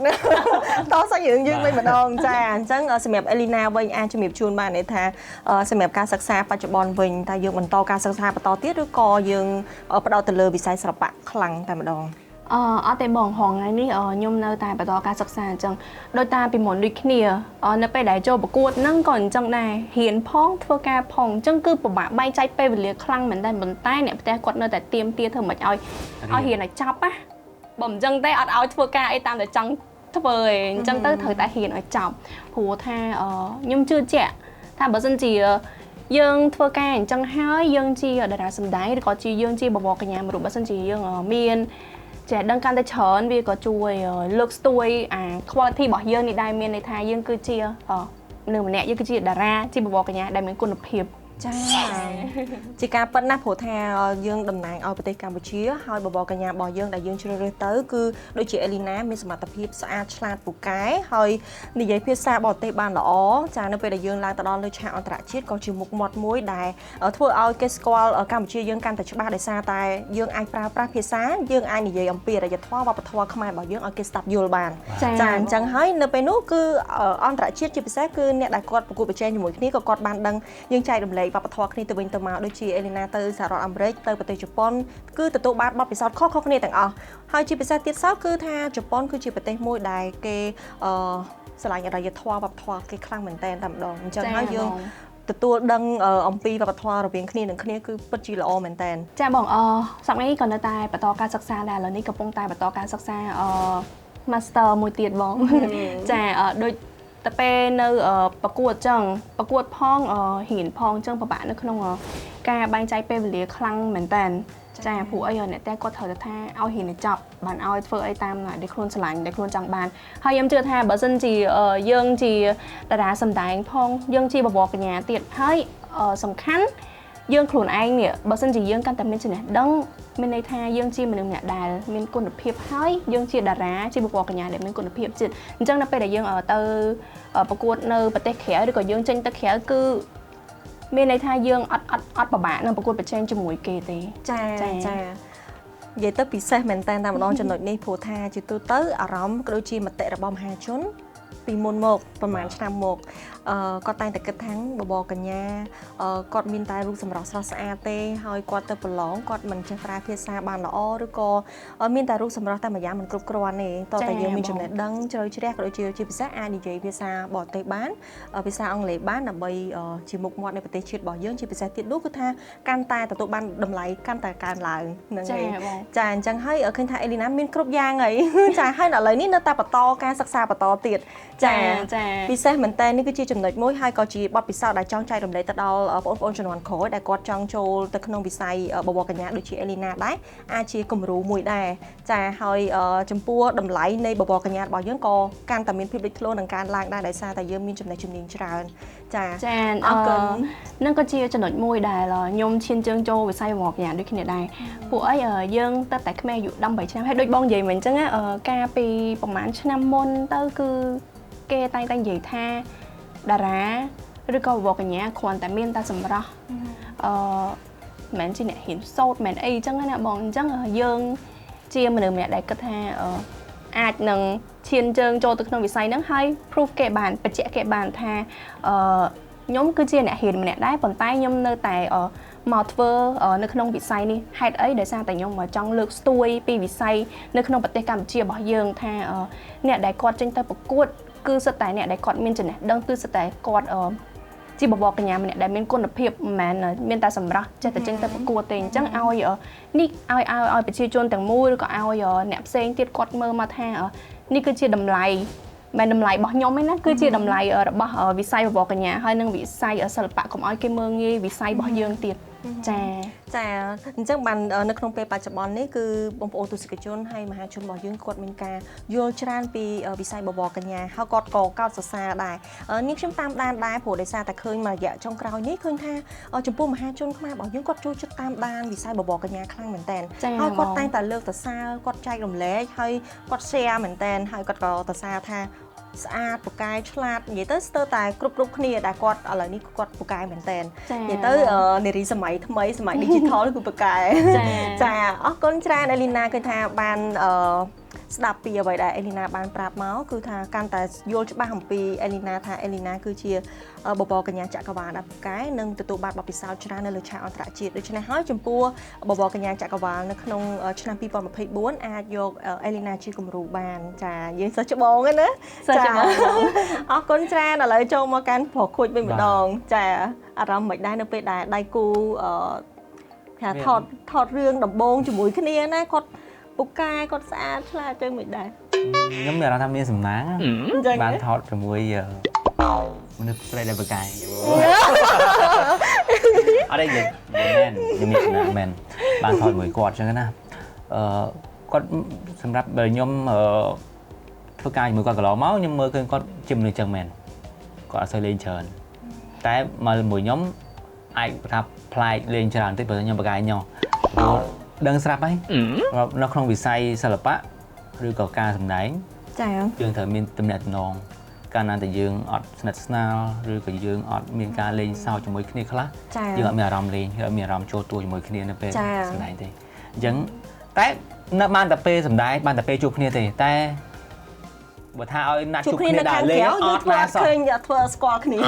តសាច់រឿងយើងវិញម្ដងចាអញ្ចឹងសម្រាប់អេលីណាវិញអាចជំរាបជូនបានទេថាសម្រាប់ការសិក្សាបច្ចុប្បន្នវិញតើយើងបន្តការសិក្សាបន្តទៀតឬក៏យើងផ្ដោតទៅលើវិស័យសិល្បៈខ្លាំងតែម្ដងអត់ទេបងរងថ្ងៃនេះខ្ញុំនៅតែបន្តការសិក្សាអញ្ចឹងដោយតាពីមុនដូចគ្នានៅពេលដែលចូលប្រកួតហ្នឹងក៏អញ្ចឹងដែររៀនផងធ្វើការផងអញ្ចឹងគឺពិបាកបែងចែកពេលវេលាខ្លាំងមែនតើប៉ុន្តែអ្នកផ្ទះគាត់នៅតែទៀមទាធ្វើមិនឲ្យរៀនឲ្យចប់ណាបើមិនអញ្ចឹងទេអត់ឲ្យធ្វើការអីតាមតែចង់ធ្វើឯងអញ្ចឹងទៅត្រូវតែរៀនឲ្យចប់ព្រោះថាខ្ញុំជឿជាក់ថាបើសិនជាយើងធ្វើការអញ្ចឹងហើយយើងជាតារាសម្ដែងឬក៏ជាយើងជាបវរកញ្ញាមួយរូបបើសិនជាយើងមានចេះដឹងកាន់តែច្រើនវាក៏ជួយលើកស្ទួយអា quality របស់យើងនេះដែរមានន័យថាយើងគឺជាមនុស្សម្នាក់យើងគឺជាតារាជាបវរកញ្ញាដែលមានគុណភាពចាជាការពិតណាស់ព្រោះថាយើងតំណាងឲ្យប្រទេសកម្ពុជាហើយបបរកញ្ញារបស់យើងដែលយើងជ្រើសរើសទៅគឺដូចជាអេលីណាមានសមត្ថភាពស្អាតឆ្លាតពូកែហើយនិយាយភាសាបរទេសបានល្អចានៅពេលដែលយើងឡើងទៅដល់លើឆាកអន្តរជាតិក៏ជាមុខមាត់មួយដែលធ្វើឲ្យគេស្គាល់កម្ពុជាយើងកាន់តែច្បាស់ដោយសារតែយើងអាចប្រើប្រាស់ភាសាយើងអាចនិយាយអំពីអរិយធម៌វប្បធម៌ខ្មែររបស់យើងឲ្យគេស្ដាប់យល់បានចាអញ្ចឹងហើយនៅពេលនោះគឺអន្តរជាតិជាពិសេសគឺអ្នកដែលគាត់ប្រកួតប្រជែងជាមួយគ្នាក៏គាត់បានដឹងយើងចែករំលែកវប្បធម៌គ្នាទៅវិញទៅមកដូចជាអេលីណាទៅសហរដ្ឋអាមេរិកទៅប្រទេសជប៉ុនគឺទទួលបានបទពិសោធន៍ខុសៗគ្នាទាំងអស់ហើយជាពិសេសទៀតសោះគឺថាជប៉ុនគឺជាប្រទេសមួយដែលគេស្រឡាញ់អរិយធម៌វប្បធម៌គេខ្លាំងមែនទែនតែម្ដងអញ្ចឹងហើយយើងទទួលដឹងអំពីវប្បធម៌រវាងគ្នានឹងគ្នាគឺពិតជាល្អមែនទែនចាបងសប្តាហ៍នេះក៏នៅតែបន្តការសិក្សាដែរឥឡូវនេះកំពុងតែបន្តការសិក្សា Master មួយទៀតបងចាដូចតែពេលនៅប្រកួតចឹងប្រកួតផងរៀនផងចឹងពិបាកនៅក្នុងការបែងចែកពេលវេលាខ្លាំងមែនតើចាព្រោះអីអ្នកតែគាត់ត្រូវតែថាឲ្យរៀនឲ្យចប់បានឲ្យធ្វើអីតាមដែលខ្លួនស្រឡាញ់ដែលខ្លួនចង់បានហើយខ្ញុំជឿថាបើសិនជាយើងជាតារាសម្ដែងផងយើងជាបវរកញ្ញាទៀតហើយសំខាន់យើងខ្លួនឯងនេះបើសិនជាយើងកាន់តែមានចំណេះដឹងមានន័យថាយើងជាមនុស្សម្នាក់ដែលមានគុណភាពហើយយើងជាតារាជាបវរកញ្ញាដែលមានគុណភាពជាតិអញ្ចឹងនៅពេលដែលយើងទៅប្រកួតនៅប្រទេសក្រៅឬក៏យើងចេញទៅក្រៅគឺមានន័យថាយើងអត់ពិបាកនឹងប្រកួតប្រជែងជាមួយគេទេចាចានិយាយទៅពិសេសមែនតើតាមម្ដងចំណុចនេះព្រោះថាជាទូទៅអារម្មណ៍ក៏ដូចជាមតិរបស់មហាជនពីមុនមកប្រហែលឆ្នាំមកគាត់តែងតែគិតថាបបរកញ្ញាគាត់មានតែរូបសម្រស់ស្រស់ស្អាតទេហើយគាត់ទៅប្រឡងគាត់មិនចេះប្រើភាសាបានល្អឬក៏មានតែរូបសម្រស់តែម្យ៉ាងមិនគ្រប់គ្រាន់ទេតោះតែយើងមានចំណេះដឹងជ្រៅជ្រះក៏ដូចជាពិសេសអាចនិយាយភាសាបរទេសបានភាសាអង់គ្លេសបានដើម្បីជាមុខមាត់នៃប្រទេសជាតិរបស់យើងជាពិសេសទៀតនោះគឺថាកាន់តែទទួលបានតម្លៃកាន់តែកើនឡើងហ្នឹងឯងចាអញ្ចឹងហើយឃើញថាអេលីណាមានគ្រប់យ៉ាងហើយចាហើយឥឡូវនេះនៅតែបន្តការសិក្សាបន្តទៀត ចាពិសេសមែនតើនេះគឺជាចំណុចមួយហើយក៏ជាបទពិសោធន៍ដែលចង់ចែករំលែកទៅដល់បងប្អូនជំនាន់ក្រោយដែលគាត់ចង់ចូលទៅក្នុងវិស័យបវរកញ្ញាដូចជាអេលីណាដែរអាចជាគំរូមួយដែរចាហើយចំពោះតម្លៃនៃបវរកញ្ញារបស់យើងក៏កាន់តែមានភាពលេចធ្លោនឹងការឡើងដែរដោយសារតែយើងមានចំណេះជំនាញច្រើនចាអរគុណនឹងក៏ជាចំណុចមួយដែលខ្ញុំឈានជើងចូលវិស័យបវរកញ្ញាដូចគ្នាដែរពួកអីយើងទៅតែក្មេងអាយុ18ឆ្នាំហើយដូចបងនិយាយមិញអញ្ចឹងកាលពីប្រហែលឆ្នាំមុនទៅគឺគេតែងតែនិយាយថាតារាឬក៏បវរកញ្ញាគ្រាន់តែមានតែសម្រស់មិនមែនជាអ្នកហ៊ានសូត្រមិនអីអញ្ចឹងណាបងអញ្ចឹងយើងជាមនុស្សម្នាក់ដែលគិតថាអាចនឹងឈានជើងចូលទៅក្នុងវិស័យហ្នឹងហើយ proof គេបានបញ្ជាក់គេបានថាខ្ញុំគឺជាអ្នកហ៊ានម្នាក់ដែរប៉ុន្តែខ្ញុំនៅតែមកធ្វើនៅក្នុងវិស័យនេះហេតុអីដោយសារតែខ្ញុំចង់លើកស្ទួយពីវិស័យនៅក្នុងប្រទេសកម្ពុជារបស់យើងថាអ្នកដែលគាត់ចេញទៅប្រកួតគឺសុទ្ធតែអ្នកដែលគាត់មានចំណេះដឹងគឺសុទ្ធតែគាត់ជាបវរកញ្ញាម្នាក់ដែលមានគុណភាពមិនមែនមានតែសម្រស់ចេះតែចេញទៅប្រកួតទេអញ្ចឹងឲ្យនេះឲ្យឲ្យប្រជាជនទាំងមូលឬក៏ឲ្យអ្នកផ្សេងទៀតគាត់មើលមកថានេះគឺជាតម្លៃមិនតម្លៃរបស់ខ្ញុំឯណាគឺជាតម្លៃរបស់វិស័យបវរកញ្ញាហើយនិងវិស័យសិល្បៈកុំឲ្យគេមើលងាយវិស័យរបស់យើងទៀតចាចាអញ្ចឹងបាននៅក្នុងពេលបច្ចុប្បន្ននេះគឺបងប្អូនទស្សនិកជនហើយមហាជនរបស់យើងគាត់មានការយល់ច្រើនពីវិស័យបវរកញ្ញាហើយគាត់ក៏កោតសរសើរដែរនេះខ្ញុំតាមដានដែរព្រោះដោយសារតែឃើញមួយរយៈចុងក្រោយនេះឃើញថាចំពោះមហាជនខ្មែររបស់យើងគាត់ចូលចិត្តតាមដានវិស័យបវរកញ្ញាខ្លាំងមែនតើហើយគាត់តែងតែលើកសរសើរគាត់ចែករំលែកហើយគាត់ share មែនតើហើយគាត់ក៏សរសើរថាស្អាតពូកែឆ្លាតនិយាយទៅស្ទើរតែគ្រប់គ្នាដែលគាត់ឥឡូវនេះគាត់ពូកែមែនតើនិយាយទៅនារីសម័យថ្មីសម័យ digital គឺពូកែចាអរគុណច្រើនអេលីណាគឺថាបានស្ដាប់ពីអ្វីដែលអេលីណាបានប្រាប់មកគឺថាកាន់តែយល់ច្បាស់អំពីអេលីណាថាអេលីណាគឺជាបបរកញ្ញាចក្រវាលដែលពូកែនិងទទួលបានបទពិសោធន៍ច្រើននៅលើឆាកអន្តរជាតិដូច្នេះហើយចំពោះបបរកញ្ញាចក្រវាលនៅក្នុងឆ្នាំ2024អាចយកអេលីណាជាគំរូបានចាយើងសិស្សច្បងណាចាអរគុណច្រើនឥឡូវចូលមកកាន់ប្រុសខូចវិញម្ដងចាអារម្មណ៍មិនដែរនៅពេលដែលដៃគូថាថតរឿងដំបូងជាមួយគ្នាណាគាត់ពូកែគាត់ស្អាតឆ្លាតចឹងមិនដែរខ្ញុំមានអារម្មណ៍ថាមានសំណាងបានថតជាមួយមនុស្សស្រីដែលពូកែអត់ទេមែនខ្ញុំមានសំណាងមែនបានថតជាមួយគាត់ចឹងណាគាត់សម្រាប់បើខ្ញុំធ្វើការជាមួយគាត់កន្លងមកខ្ញុំមើលឃើញគាត់ជាមនុស្សចឹងមែនគាត់អត់សូវលេងច្រើនតែមកមួយខ្ញុំអាចថាប្លែកលេងច្រើនតិចព្រោះខ្ញុំពូកែញោះដឹងស្រាប់ហើយនៅក្នុងវិស័យសិល្បៈឬក៏ការសម្ដែងចាយើងត្រូវមានទំនាក់ទំនងកាលណាតែយើងអត់ស្និទ្ធស្នាលឬក៏យើងអត់មានការលេងសើចជាមួយគ្នាខ្លះយើងអត់មានអារម្មណ៍លេងអត់មានអារម្មណ៍ចូលតួជាមួយគ្នានៅពេលសម្ដែងទេអញ្ចឹងតែនៅបានតែពេលសម្ដែងបានតែពេលជួបគ្នាទេតែបើថាឲ្យណាត់ជួបគ្នាដើរលេងអត់ណាសោះឃើញធ្វើស្គាល់គ្នា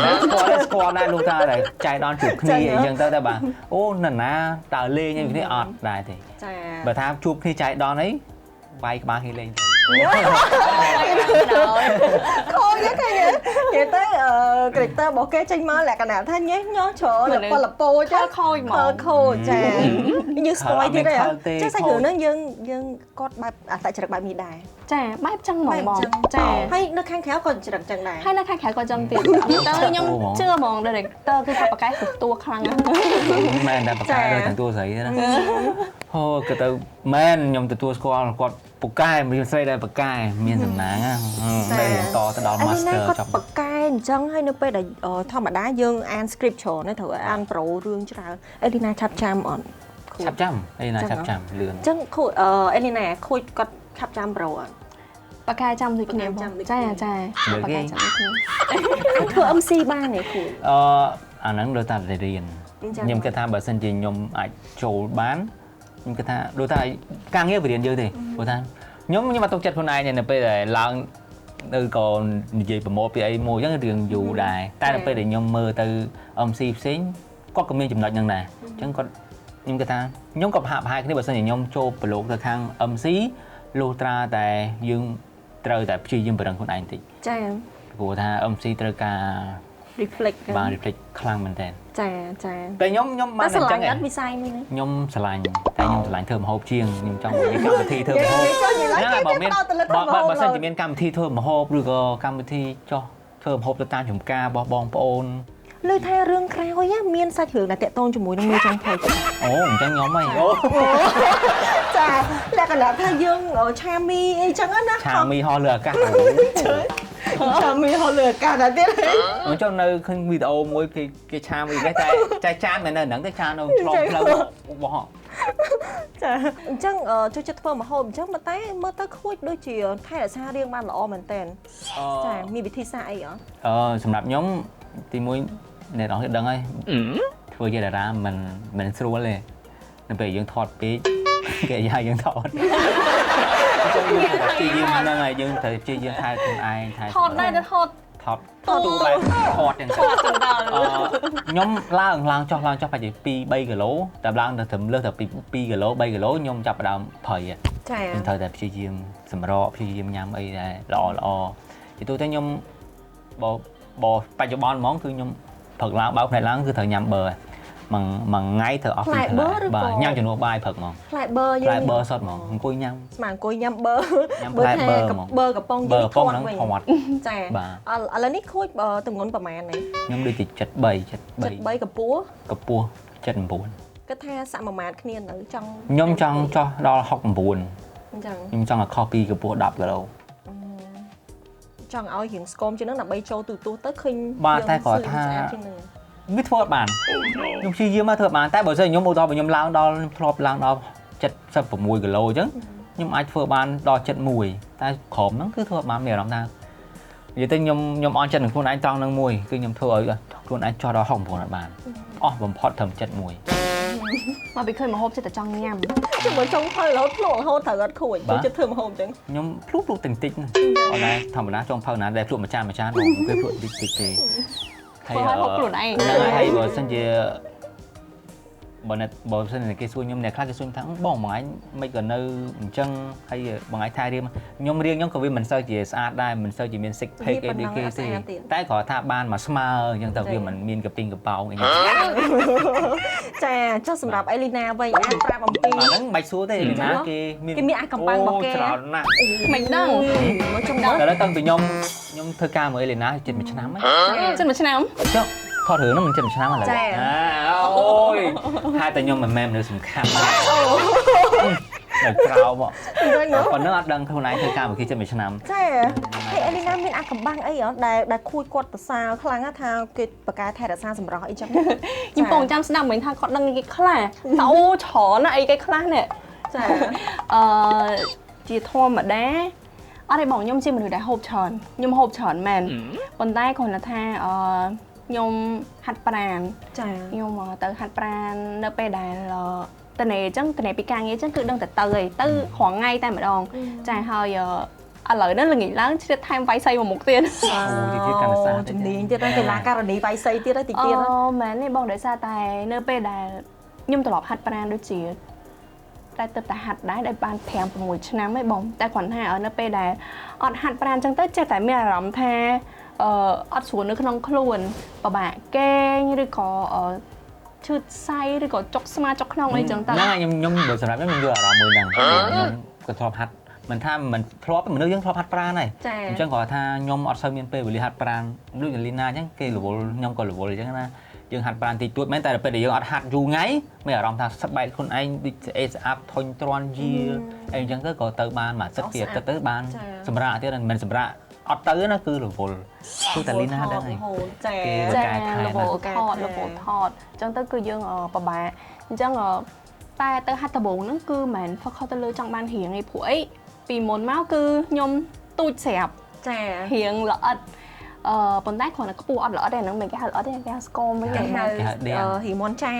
ស្គាល់ដែរលោកតាតែចៃដន្យជួបគ្នាអីចឹងទៅតែបាទអូនណាដើរលេងអីគ្នាអត់ដែរទេចាបើថាជួបគ្នាចៃដន្យអីបាយក្បាលគ្នាលេងទៅ ខូចហ្នឹងឃើញនិយាយទៅ character របស់គេចេញមកលក្ខណៈថាញេះញោះច្រើនពលពោចាខូចហ្មងខូចចាយើងស្គាល់ទៀតទេចាសាច់រឿងហ្នឹងយើងគាត់បែបអត្តចរិតបែបនេះដែរចាបែបចឹងហ្មងបងចាហើយនៅខាងក្រៅក៏ចរិតចឹងដែរហើយនៅខាងក្រៅក៏ចឹងទៀតទៅខ្ញុំជឿហ្មង director គឺគាត់ប្រកែកតួខ្លាំងណាស់មែនតែប្រកែកលើទាំងតួស្រីទេណាហូក៏ទៅមែនខ្ញុំទទួលស្គាល់គាត់ពូកែមានស្រីដែលពូកែមានសំណាងណាដែលរៀនតទៅដល់ master ចប់ពូកែអញ្ចឹងហើយនៅពេលដែលធម្មតាយើងអាន script ច្រើនត្រូវអានប្រូរឿងច្រើនអេលីណាឆាប់ចាំអត់ឆាប់ចាំអេលីណាឆាប់ចាំលឿនអញ្ចឹងខូចអេលីណាខូចគាត់ឆាប់ចាំប្រូអត់បកែចាំដូចគ្នាបងចាចាបកែចាំដូចគ្នាធ្វើ MC បានទេខូចអាហ្នឹងដូចតែរៀនខ្ញុំគិតថាបើសិនជាខ្ញុំអាចចូលបានខ្ញុំគិតថាដូចថាការងារវារៀនយើងទេព្រោះថាខ្ញុំអត់ទុកចិត្តខ្លួនឯងនៅពេលដែលឡើងនៅក៏និយាយប្រមូលពីអីមួយអញ្ចឹងរឿងយូរដែរតែនៅពេលដែលខ្ញុំមើលទៅ MC ផ្សេងគាត់ក៏មានចំណុចហ្នឹងដែរអញ្ចឹងគាត់ខ្ញុំគិតថាខ្ញុំក៏ប្រហាក់ប្រហែលគ្នាបើសិនជាខ្ញុំចូលប្រឡូកទៅខាង MC លុះត្រាតែយើងត្រូវតែព្យាយាមប្រឹងខ្លួនឯងតិចចាព្រោះថា MC ត្រូវការ Reflect បាទ reflect ខ្លាំងមែនតើ ចាចា តែខ្ញុំខ្ញុំបាន តែស្រ អញ្ចឹង ឡាញ់អត់វិស័យមួយនេះ ខ្ញុំស្រឡាញ់តែខ្ញុំស្រឡាញ់ធ្វើម្ហូបជាងខ្ញុំចង់មានកម្មវិធីធ្វើម្ហូប និយាយឡើងគេ បើមាន ផ្ដោតទៅលើធ្វើម្ហូប បើសិនជាមានកម្មវិធីធ្វើម្ហូបឬក៏កម្មវិធីចោះធ្វើម្ហូបទៅតាមចំការរបស់បងប្អូន ឮថារឿងក្រោយមានសាច់រឿងដែលតាក់ទងជាមួយនឹងមេចុងភៅ អូអញ្ចឹងខ្ញុំហីអូ ចាលក្ខណៈថាយើងឆាមីអីចឹងណា ឆាមីហោះលើអាកាស ឆាមីហោះលើអាកាសដែរទៀត អញ្ចឹងនៅឃើញវីដេអូមួយគេគេឆាមីនេះតែតែចានមិននៅហ្នឹងទេចាននៅឆ្លងផ្លូវរបស់ ចាអញ្ចឹងចូលចិត្តធ្វើម្ហូបអញ្ចឹងប៉ុន្តែមើលទៅខួចដូចជាថែរក្សារាងបានល្អមែនតើចាមានវិធីសាស្ត្រអីអត់ សម្រាប់ខ្ញុំទីមួយអ្នកនរគេដឹងហើយធ្វើជាតារាមិនស្រួលទេនៅពេលយើងថតពេកគេឲ្យយើងថតចឹងយើងត្រូវព្យាយាមហ្នឹងហើយយើងត្រូវព្យាយាមថែខ្លួនឯងថែ ថតដែរតែថត ថតទូបែបថតចឹង ថតចឹងដល់ ខ្ញុំឡើងចុះឡើងចុះប្រហែលជា2 3គីឡូតែឡើងទៅត្រឹមលើសតែ2គីឡូ3គីឡូខ្ញុំចាប់ផ្ដើមភ័យ ចា ខ្ញុំត្រូវតែព្យាយាមសម្រកព្យាយាមញ៉ាំអីដែរល្អល្អជាទូទៅខ្ញុំបើបច្ចុប្បន្នហ្មងគឺខ្ញុំព្រឹកឡើងបើកភ្នែកឡើងគឺត្រូវញ៉ាំប៊ឺមួយថ្ងៃត្រូវអស់ពីផ្លែបាទញ៉ាំជំនួសបាយព្រឹកហ្មង ផ្លែប៊ឺយើង ផ្លែប៊ឺសុទ្ធហ្មងអង្គុយញ៉ាំ ស្មើអង្គុយញ៉ាំប៊ឺ ប៊ឺ ប៊ឺកំប៉ុង យើងថតវិញ ចាឥឡូវនេះខួចទម្ងន់ប្រហែលនេះ ខ្ញុំដូចជា73 73កម្ពស់ កម្ពស់79 គាត់ថាសមាមាត្រគ្នានៅចង់ ខ្ញុំចង់ចោះដល់69 អញ្ចឹង ខ្ញុំចង់ឲ្យខុសពីកម្ពស់10គីឡូ ចង់ឲ្យរៀងស្គមជាងនឹងដើម្បីចូលទូទស្សន៍ទៅឃើញ បាទតែគាត់ថាវាធ្វើអត់បានខ្ញុំព្យាយាមមកធ្វើបានតែបើសិនខ្ញុំឧទាហរណ៍បើខ្ញុំឡើងដល់ធ្លាប់ឡើងដល់76គីឡូអញ្ចឹងខ្ញុំអាចធ្វើបានដល់71តែក្រុមហ្នឹងគឺធ្វើបានមានអារម្មណ៍ថានិយាយទៅខ្ញុំអន់ចិត្តនឹងខ្លួនឯងត្រង់ហ្នឹងមួយគឺខ្ញុំធ្វើឲ្យខ្លួនឯងចោះដល់69អត់បានអស់បំផុតត្រឹម71 មកពីឃើញម្ហូបចិត្តតែចង់ញ៉ាំ ជាមួយចុងភៅរហូតភ្លក់រហូតត្រូវអត់ខួចចូលចិត្តធ្វើម្ហូបអញ្ចឹង ខ្ញុំភ្លក់តិចតិចអត់ដែរធម្មតាចុងភៅណាដែលភ្លក់មួយចានមួយចានបងគេភ្លក់តិចតិចទេ ហើយហូបខ្លួនឯង ហើយបើសិនជាបើសិនជាគេសួរខ្ញុំអ្នកខ្លះគេសួរថាបងមួយថ្ងៃមិនក៏នៅអញ្ចឹងហើយមួយថ្ងៃថែរៀងខ្ញុំរៀងខ្ញុំក៏វាមិនសូវជាស្អាតដែរមិនសូវជាមាន six pack អីដូចគេទេតែគ្រាន់ថាបានមកស្មើអញ្ចឹងទៅវាមិនមានកពីងកប៉ោងអី ចាចុះសម្រាប់អេលីណាវិញអាចប្រាប់អំពី អាហ្នឹងមិនសួរទេអេលីណាគេមានអាកំប៉ាំងរបស់គេ ច្រើនណាស់ មិនដឹង មកចង់ដឹង តែតាំងពីខ្ញុំធ្វើការមួយអេលីណាជិត1ឆ្នាំ ហើយជិត1ឆ្នាំ ចុះថតរឿងហ្នឹងមិនជិត1ឆ្នាំឥឡូវអូយហេតុតែខ្ញុំមិនមែនមនុស្សសំខាន់នៅក្រៅមកប៉ុណ្ណឹងអត់ដឹងខ្លួនឯងធ្វើការមួយគេជិត1ឆ្នាំ ចាហើយអេលីណាមានអាកំបាំងអីអត់ដែលខួចគាត់ប្រសើរខ្លាំងថាគេបកកែថែរក្សាសម្រស់អីចឹង ខ្ញុំពងចាំស្ដាប់មិញថាគាត់ដឹងគេខ្លះតអូច្រើនណាស់អីគេខ្លះនេះ ចា ជាធម្មតាអត់ទេបងខ្ញុំជាមនុស្សដែលហូបច្រើនខ្ញុំហូបច្រើនមែនប៉ុន្តែគ្រាន់តែថាខ្ញុំហាត់ប្រាណ ចា ខ្ញុំទៅហាត់ប្រាណនៅពេលដែលតនេអញ្ចឹងតនេពីការងារអញ្ចឹងគឺដឹងតែទៅឯងទៅរាល់ថ្ងៃតែម្ដងចាហើយឥឡូវនេះល្ងាចឡើងឆ្លៀតថែមវាយសីមួយមុខទៀត អូទីទៀតកាន់តែ ជំនាញទៀតហើយកីឡាករនីវាយសីទៀតហើយតិចទៀត អូមែនទេបងដោយសារតែនៅពេលដែលខ្ញុំត្រឡប់ហាត់ប្រាណដូចជាតែទៅតែហាត់ដែរដែលបាន5 6ឆ្នាំឯងបងតែគ្រាន់ថានៅពេលដែលអត់ហាត់ប្រាណអញ្ចឹងទៅចេះតែមានអារម្មណ៍ថាអត់ស្រួលនៅក្នុងខ្លួនពិបាកគេងឬក៏ឈឺសៃឬក៏ចុកស្មាចុកខ្នងអីចឹងទៅ ហ្នឹងខ្ញុំបើសម្រាប់ខ្ញុំយល់អារម្មណ៍មួយហ្នឹងខ្ញុំក៏ធ្លាប់ហាត់មិនថាមិនធ្លាប់មនុស្សយើងធ្លាប់ហាត់ប្រាណហើយអញ្ចឹងគាត់ថាខ្ញុំអត់សូវមានពេលវេលាហាត់ប្រាណដូចលីណាអញ្ចឹងគេរវល់ខ្ញុំក៏រវល់អញ្ចឹងណាយើងហាត់ប្រាណតិចតួចមែនតែពេលដែលយើងអត់ហាត់យូរថ្ងៃមានអារម្មណ៍ថាស្បែកខ្លួនឯងដូចស្អេកស្អាប់ធុញទ្រាន់យាអីអញ្ចឹងទៅក៏ទៅបានមួយអាទិត្យពីអាទិត្យទៅបានសម្រាប់ទៀតមិនមែនសម្រាប់អត់ទៅណាគឺរវល់គឺតាលីណាដឹងហើយ ចា ចារវល់ថតរវល់ថតអញ្ចឹងទៅគឺយើងពិបាកអញ្ចឹងតែទៅហាត់ដំបូងហ្នឹងគឺមិនមែន focus ទៅលើចង់បានរៀងឯងព្រោះអីពីមុនមកគឺខ្ញុំទូចស្រាប់ ចា រៀងល្អិតប៉ុន្តែគ្រាន់តែខ្ពស់អត់ល្អិតទេហ្នឹងមិនគេហៅល្អិតទេគេហៅស្គមវិញ គេហៅរៀងមន់ចា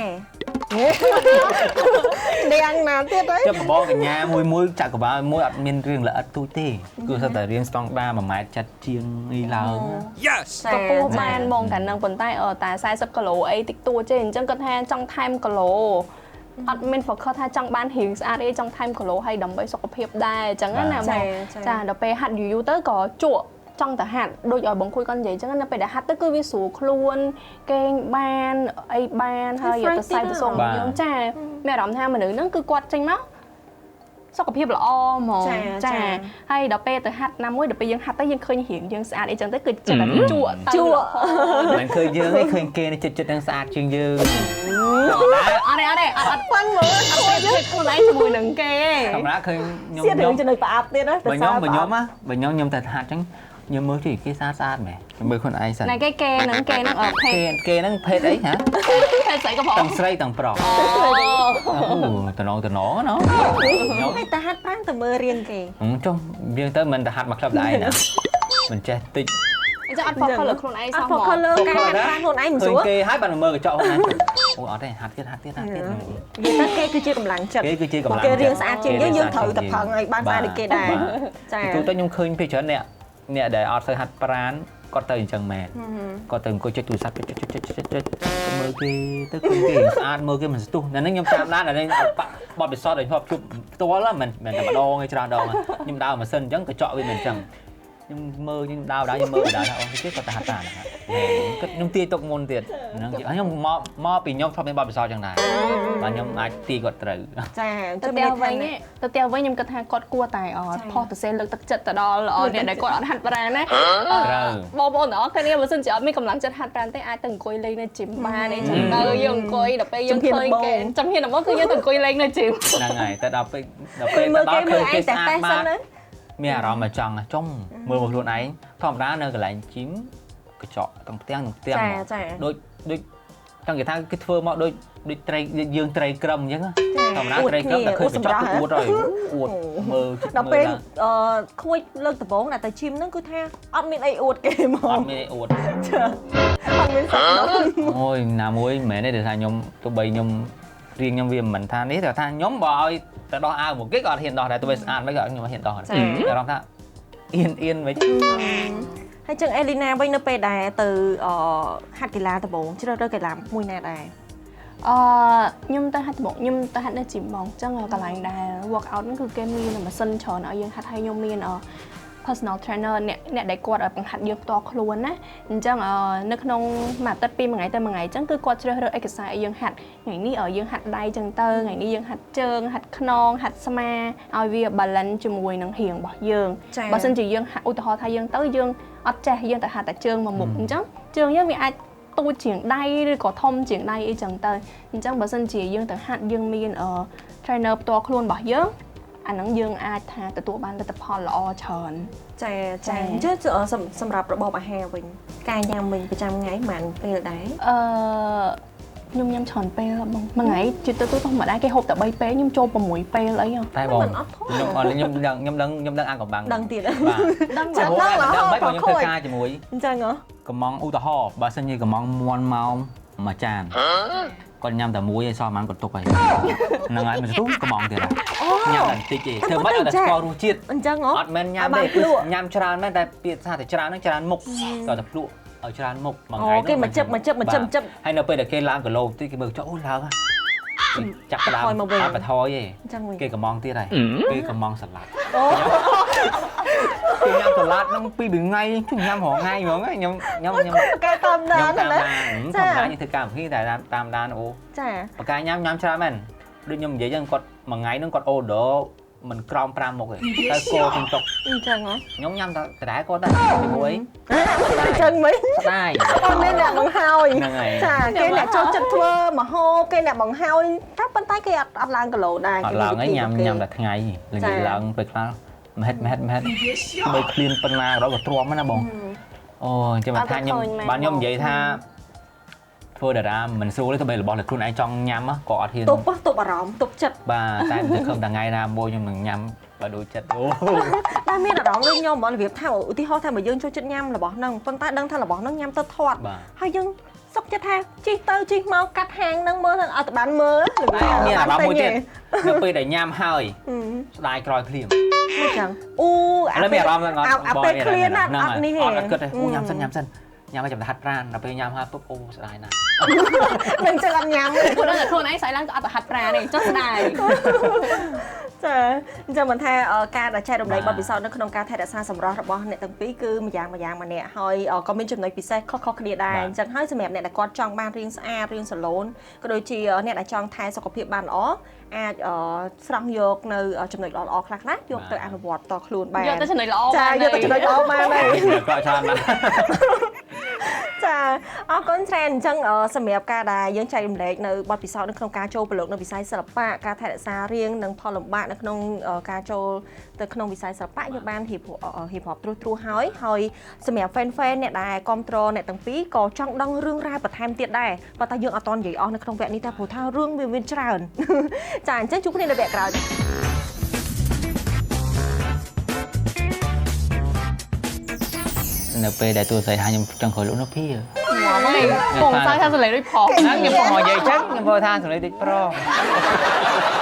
ដៀងណាទៀតអី ចុះបងកញ្ញាមួយមួយចក្រវាលមួយអត់មានរឿងល្អិតទូចទេគឺថាតែរៀងស្តង់ដា1ម៉ែត្រចិត្តជាងនេះឡើង Yes កម្ពស់បានហ្មងកាលហ្នឹងប៉ុន្តែតែ40គីឡូអីតិចតួចទេអញ្ចឹងគាត់ថាចង់ថែមគីឡូអត់មាន focus ថាចង់បានរៀងស្អាតទេចង់ថែមគីឡូឲ្យដើម្បីសុខភាពដែរអញ្ចឹងណាបងចាដល់ពេលហាត់យូរយូរទៅក៏ជក់ ចង់ទៅហាត់ដូចឲ្យបងគួយគាត់និយាយអញ្ចឹងនៅពេលដែលហាត់ទៅគឺវាស្រួលខ្លួនគេងបានអីបានហើយទៅសៃទៅសុំយើងចាមានអារម្មណ៍ថាមនុស្សហ្នឹងគឺគាត់ចេញមកសុខភាពល្អហ្មងចាហើយដល់ពេលទៅហាត់ណាមួយដល់ពេលយើងហាត់ទៅយើងឃើញរាងយើងស្អាតអីចឹងទៅគឺចិត្តតែជក់ទៅ ជក់ មិនឃើញយើងទេឃើញគេនេះចិត្តនឹងស្អាតជាងយើង អត់ទេអត់ទេអត់អត់ប៉ាន់មើលអត់ទេខ្លួនឯងជាមួយនឹងគេ ធម្មតាឃើញខ្ញុំ សៀតរឿងចំណុចប្រអប់ទៀតណា បើខ្ញុំបើខ្ញុំណាបើខ្ញុំខ្ញុំតែហាត់ចឹងខ្ញុំមើលទីគេស្អាតស្អាតមែនមើលខ្លួនឯងសិន ណែគេគេហ្នឹងគេហ្នឹងភេទ គេហ្នឹងភេទអីហ៎ ភេទស្រីក៏ផង ទាំងស្រីទាំងប្រុសអូតំណងតំណងណោះ ខ្ញុំឲ្យតែហាត់ប្រាំងទៅមើលរៀងគេ ចុះយើងទៅមិនទៅហាត់មកក្លឹបដែរណាមិនចេះតិច អញ្ចឹងអត់ focus លើខ្លួនឯងសោះ អត់ focus លើការហាត់ប្រាំងខ្លួនឯងមិនស្រួល គេឲ្យបានមើលកញ្ចក់ខ្លួនឯងអូអត់ទេហាត់ទៀតហាត់ទៀតហាត់ទៀត និយាយទៅគេគឺជាកម្លាំងចិត្ត គេគឺជាកម្លាំង គេរៀងស្អាតជាងយើងយើងត្រូវតែប្រឹងឲ្យបានស្អាតដូចគេដែរចា ទូទៅខ្ញុំឃើញពេលច្រើនអ្នកអ្នកដែលអត់សូវហាត់ប្រាណគាត់ទៅអញ្ចឹងមែនគាត់ទៅអង្គុយចុចទូរស័ព្ទចុចចុចចុចចុចចុចមើលគេទៅឃើញគេស្អាតមើលគេមិនស្ទុះនៅនេះខ្ញុំតាមដានអានេះបទពិសោធន៍ដែលធ្លាប់ជួបផ្ទាល់មិនមែនតែម្ដងទេច្រើនដងខ្ញុំដើរម៉ាស៊ីនអញ្ចឹងកញ្ចក់វាមិនអញ្ចឹងខ្ញុំមើលខ្ញុំដើរដើរខ្ញុំមើលដើរថាអូគេគាត់ទៅហាត់ប្រាណគាត់ខ្ញុំទាយទុកមុនទៀតហ្នឹងខ្ញុំមកមកពីខ្ញុំធ្លាប់មានបទពិសោធន៍អញ្ចឹងដែរបាទខ្ញុំអាចទាយគាត់ត្រូវ ចា ទៅផ្ទះវិញទៅផ្ទះវិញខ្ញុំគិតថាគាត់គួរតែផុសទៅសេលើកទឹកចិត្តទៅដល់អ្នកដែលគាត់អត់ហាត់ប្រាណណា ត្រូវ បងប្អូនទាំងអស់គ្នាបើសិនជាអត់មានកម្លាំងចិត្តហាត់ប្រាណទេអាចទៅអង្គុយលេងនៅជីមបានអីចឹងទៅយើងអង្គុយដល់ពេលយើងឃើញគេចំហ៊ានដំបូងគឺយើងទៅអង្គុយលេងនៅជីម ហ្នឹងហើយតែដល់ពេលដល់ពេលទៅដល់ឃើញគេស្អាតបានមានអារម្មណ៍មកចង់ចុំមើលមកខ្លួនឯងធម្មតានៅកន្លែងជីមកញ្ចក់ទាំងផ្ទាំងទាំងផ្ទាំងដូចដូចចង់និយាយថាគេធ្វើមកដូចដូចត្រីយើងត្រីក្រឹមអញ្ចឹងធម្មតាត្រីក្រឹមតែឃើញកញ្ចក់គឺអួតហើយអួតមើល ដល់ពេលខួចលើកដំបូងដែលទៅជីមហ្នឹងគឺថាអត់មានអីអួតគេហ្មង អត់មានអីអួត អត់មានសោះ អូយណាមួយមិនមែនទេដោយសារខ្ញុំទោះបីខ្ញុំរៀងខ្ញុំវាមិនថានេះតែថាខ្ញុំបើឲ្យតែដោះអាវមកគេក៏អត់ហ៊ានដោះដែរទោះបីស្អាតមិនក៏ខ្ញុំអត់ហ៊ានដោះដែរអារម្មណ៍ថាអៀនអៀនវិញ ហើយចឹងអេលីណាវិញនៅពេលដែលទៅហាត់កីឡាដំបូងជ្រើសរើសកីឡាមួយណាដែរ អឺខ្ញុំទៅហាត់ដំបូងខ្ញុំទៅហាត់នៅជីមបងអញ្ចឹងកន្លែងដែល work out ហ្នឹងគឺគេមានម៉ាស៊ីនច្រើនឲ្យយើងហាត់ហើយខ្ញុំមាន personal trainer អ្នកអ្នកដែលគាត់ឲ្យបង្ហាត់យើងផ្ទាល់ខ្លួនណាអញ្ចឹងនៅក្នុងមួយអាទិត្យពីមួយថ្ងៃទៅមួយថ្ងៃអញ្ចឹងគឺគាត់ជ្រើសរើសឯកសារឲ្យយើងហាត់ថ្ងៃនេះឲ្យយើងហាត់ដៃអញ្ចឹងទៅថ្ងៃនេះយើងហាត់ជើងហាត់ខ្នងហាត់ស្មាឲ្យវា balance ជាមួយនឹងរាងរបស់យើងបើសិនជាយើងឧទាហរណ៍ថាយើងទៅយើងអត់ចេះយើងទៅហាត់តែជើងមួយមុខអញ្ចឹងជើងយើងវាអាចទូចជាងដៃឬក៏ធំជាងដៃអីចឹងទៅអញ្ចឹងបើសិនជាយើងទៅហាត់យើងមាន trainer ផ្ទាល់ខ្លួនរបស់យើងអាហ្នឹងយើងអាចថាទទួលបានលទ្ធផលល្អច្រើន ចាចាអញ្ចឹងសម្រាប់របបអាហារវិញការញ៉ាំវិញប្រចាំថ្ងៃប៉ុន្មានពេលដែរ អឺខ្ញុំញ៉ាំច្រើនពេលបងមួយថ្ងៃជាទៅធម្មតាគេហូបតែ3ពេលខ្ញុំចូល6ពេលអី តែបងខ្ញុំអត់ខ្ញុំដឹងខ្ញុំដឹងខ្ញុំដឹងអាកំបាំង ដឹងទៀត បាទ ដឹងដឹង ដឹងមិនបងខ្ញុំធ្វើការជាមួយ អញ្ចឹងហ៎ កំងឧទាហរណ៍បើសិនជាកំងមាន់មកមួយចានគាត់ញ៉ាំតែមួយឯងសោះហ្មងគាត់ទុកហើយហ្នឹងហើយមិនស្ទុះកំងទៀតញ៉ាំតែបន្តិចទេធ្វើម៉េចឲ្យតែស្គាល់រសជាតិ អញ្ចឹងហ៎ អត់មែនញ៉ាំទេគឺញ៉ាំច្រើនមែនតែពាក្យថាតែច្រើនហ្នឹងច្រើនមុខគាត់តែភ្លក់ឲ្យច្រើនមុខមួយថ្ងៃ គេមកជឹបមកជឹបមកជឹបជឹប ហើយនៅពេលដែលគេឡើងគីឡូតិចគេមើលចុះអូឡើងចាប់ដើមអត់បន្ថយទេគេកំងទៀតហើយគេកំងសាឡាត់គេញ៉ាំសាឡាត់ហ្នឹងពីរថ្ងៃញ៉ាំរាល់ថ្ងៃហ្មងខ្ញុំខ្ញុំខ្ញុំ គេតាមដាន ណាតាមដានខ្ញុំធ្វើការវិធីតែតាមដានអូ ចា បកាញ៉ាំញ៉ាំច្រើនមែនដូចខ្ញុំនិយាយចឹងគាត់មួយថ្ងៃហ្នឹងគាត់ order មិនក្រោម5មុខទេតែគោក្នុងតុក អញ្ចឹងហ៎ ខ្ញុំញ៉ាំតែដដែលគាត់ដែរជាមួយ អញ្ចឹងវិញ ស្ដាយ អត់មានអ្នកបង្ហើយចាគេអ្នកចូលចិត្តធ្វើម្ហូបគេអ្នកបង្ហើយតែប៉ុន្តែគេអត់អត់ឡើងគីឡូដែរ អត់ឡើងឯងញ៉ាំញ៉ាំតែថ្ងៃល្ងាចឡើងពេលខ្លះមហិតមហិតមហិតបីឃ្លានប៉ុណ្ណាក៏ដោយក៏ទ្រាំណាបងអូអញ្ចឹងថាខ្ញុំបានខ្ញុំនិយាយថាធ្វើតារាមិនស្រួលទេទោះបីរបស់ដែលខ្លួនឯងចង់ញ៉ាំក៏អត់ហ៊ាន ទប់ទប់អារម្មណ៍ទប់ចិត្ត បាទតែមិនខំតែថ្ងៃណាមួយខ្ញុំនឹងញ៉ាំបើដូចចិត្តអូ តែមានអារម្មណ៍ដូចខ្ញុំហ្មងរបៀបថាឧទាហរណ៍ថាបើយើងចូលចិត្តញ៉ាំរបស់ហ្នឹងប៉ុន្តែដឹងថារបស់ហ្នឹងញ៉ាំទៅធាត់ហើយយើងសុកចិត្តថាជីកទៅជីកមកកាត់ហាងហ្នឹងមើលហ្នឹងអត់បានមើល មានអារម្មណ៍មួយទៀតនៅពេលដែលញ៉ាំហើយស្ដាយក្រោយភ្លាម មិនចឹងអូ ឥឡូវមានអារម្មណ៍ហ្នឹងអត់ អាពេលឃ្លានអត់នេះទេ អត់គិតទេអូញ៉ាំសិនញ៉ាំសិន ញ៉ាំឲ្យចាំតែហាត់ប្រាណដល់ពេលញ៉ាំហើយពុបអូស្ដាយណាស់ នឹងចឹងអត់ញ៉ាំ ព្រោះដល់តែខ្លួនឯងស្អែកឡើងក៏អត់ទៅហាត់ប្រាណទេចុះស្ដាយ ចាអញ្ចឹងមិនថាការដែលចែករំលែកបទពិសោធន៍នៅក្នុងការថែរក្សាសម្រស់របស់អ្នកទាំងពីរគឺម្យ៉ាងម្យ៉ាងម្នាក់ហើយក៏មានចំណុចពិសេសខុសៗគ្នាដែរអញ្ចឹងហើយសម្រាប់អ្នកដែលគាត់ចង់បានរាងស្អាតរាងសាឡូនក៏ដូចជាអ្នកដែលចង់ថែសុខភាពបានល្អអាចស្រង់យកនៅចំណុចល្អៗខ្លះៗយកទៅអនុវត្តតខ្លួនបាន យកទៅចំណុចល្អ ចាយកទៅចំណុចល្អបានហើយ ក៏ច្រើនណាស់ ចាអរគុណច្រើនអញ្ចឹងសម្រាប់ការដែលយើងចែករំលែកនៅបទពិសោធន៍នៅក្នុងការចូលប្រឡូកនៅវិស័យសិល្បៈការថែរក្សារាងនិងផលលំបាកនៅក្នុងការចូលទៅក្នុងវិស័យសិល្បៈយើងបានរៀបរាប់ត្រួសត្រាសហើយហើយសម្រាប់ fan fan អ្នកដែលគ្រប់គ្រងអ្នកទាំងពីរក៏ចង់ដឹងរឿងរ៉ាវបន្ថែមទៀតដែរប៉ុន្តែយើងអត់ទាន់និយាយអស់នៅក្នុងវគ្គនេះទេព្រោះថារឿងវាមានច្រើនចាអញ្ចឹងជួបគ្នានៅវគ្គក្រោយ នៅពេលដែលតួស្រីថាខ្ញុំចង់ក្រោយលោកនៅភី បងសើថាសលេងដូចប្រុស ហ្នឹងខ្ញុំបងនិយាយចឹងខ្ញុំបងថាសលេងដូចប្រុស